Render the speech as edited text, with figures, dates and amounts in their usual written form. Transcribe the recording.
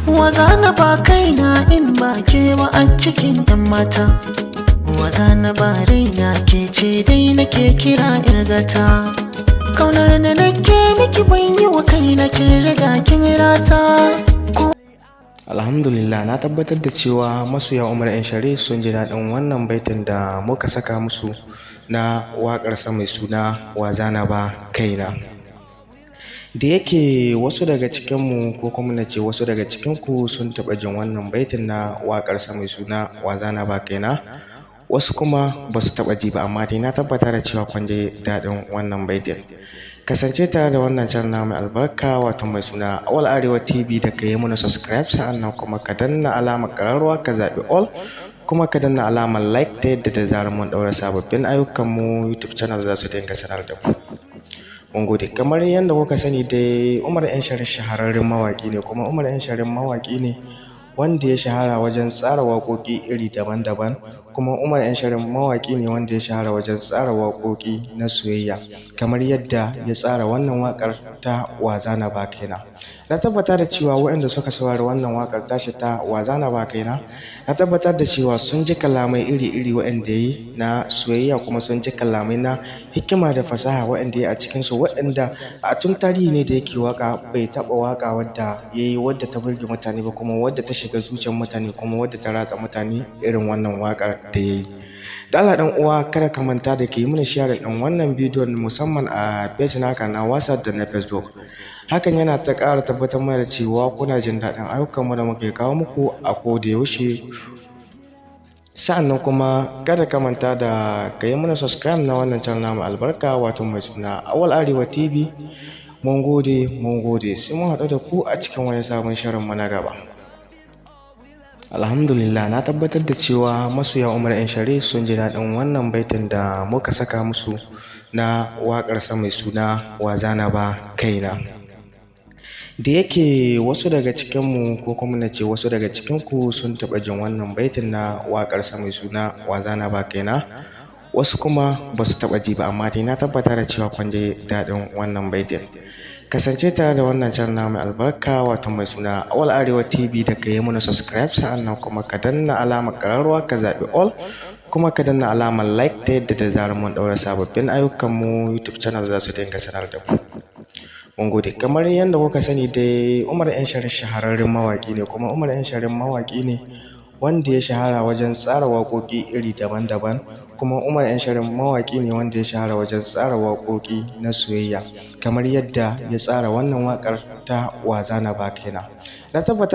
Waza na ba kaina in ba ke ba a cikin 'yan mata. Waza na ba raina, ke ce dai nake kira irgata. Kaunar da nake miki ban yi wa kaina, kin riga kin rata. Alhamdulillah, na tabbatar da cewa masoya Umar M Sharif sun ji daɗin wannan baitin da muka saka musu na waƙarsa mai suna Wazana Ba Kaina. Da yake wasu daga cikinmu, ko kuma na ce wasu daga cikinku, sun taɓa jin wannan baitin na waƙarsa mai suna Wazana Ba Kaina, wasu kuma ba su taɓa ji ba, amma dai na tabbata da cewa kun ji daɗin wannan baitin. Kasance tare da wannan channel mai albarka, wato mai suna Awal Arewa TV, da ka yi mana subscribe, sa'annan kuma ka danna alamar ƙararrawa, ka zaɓi all, kuma ka danna alamar like, ta yadda da zarar mun ɗaura sababbin ayyukanmu, YouTube channel za su dinga sanar da ku. Mun gode. Kamar yadda kuka sani dai, Umar M Sharif shahararren mawaƙi ne, kuma Umar M Sharif mawaƙi ne wanda ya shahara wajen tsara waƙoƙi iri daban-daban, kuma Umar M Sharif mawaƙi ne wanda ya shahara wajen tsara waƙoƙi na soyayya, kamar yadda ya tsara wannan waƙar ta Wazana Ba Kaina. Na tabbata da cewa waɗanda suka saurari wannan waƙar tashi ta Wazana Ba Kaina, na tabbatar da cewa sun ji kalamai iri-iri waɗanda ya yi na soyayya, kuma sun ji kalamai na hikima da fasaha waɗanda ya yi a cikinsu, waɗanda a tun tarihi ne da yake waƙa bai taɓa waƙa wadda ya yi wadda ta burge mutane ba, kuma wadda ta shiga zuciyar mutane, kuma wadda ta ratsa mutane irin wannan waƙar da ya yi. Da Allah ɗan uwa, kada ka manta da ka yi mana share ɗin wannan bidiyon, musamman a page naka na WhatsApp da na Facebook. Hakan yana ta ƙara tabbatar mana da cewa kuna jin daɗin ayyukanmu da muke kawo muku a koda yaushe. Sa'annan kuma kada ka manta da ka yi mana subscribe na wannan channel namu albarka, wato mai suna Awal Arewa TV. Mun gode, mun gode, sai mun haɗu da ku a cikin wani sabon shirinmu na gaba. Alhamdulillah, na tabbatar da cewa masoya Umar M Sharif sun ji daɗin wannan baitin da muka saka musu na waƙarsa mai suna Wazana Ba Kaina. Da yake wasu daga cikinmu, ko kuma na ce wasu daga cikinku, sun taɓa jin wannan baitin na waƙarsa mai suna Wazana Ba Kaina, wasu kuma ba su taɓa ji ba, amma dai na tabbata da cewa kun ji daɗin wannan baitin. Kasance tare da wannan channel mai albarka, wato mai suna Awal Arewa TV, da ka yi mana subscribe, sa'annan kuma ka danna alamar ƙararrawa, ka zaɓi all, kuma ka danna alamar like, ta yadda da zarar mun ɗaura sababbin ayyukanmu, YouTube channel za su dinga sanar da ku. Mun gode. Kamar yadda kuka sani dai, Umar M Sharif shahararren mawaƙi ne, kuma Umar M Sharif mawaƙi ne wanda ya shahara wajen tsara waƙoƙi iri daban-daban, kuma Umar M Sharif mawaƙi ne wanda ya shahara wajen tsara waƙoƙi na soyayya, kamar yadda ya tsara wannan waƙar ta Wazana Ba Kaina. Na tabbata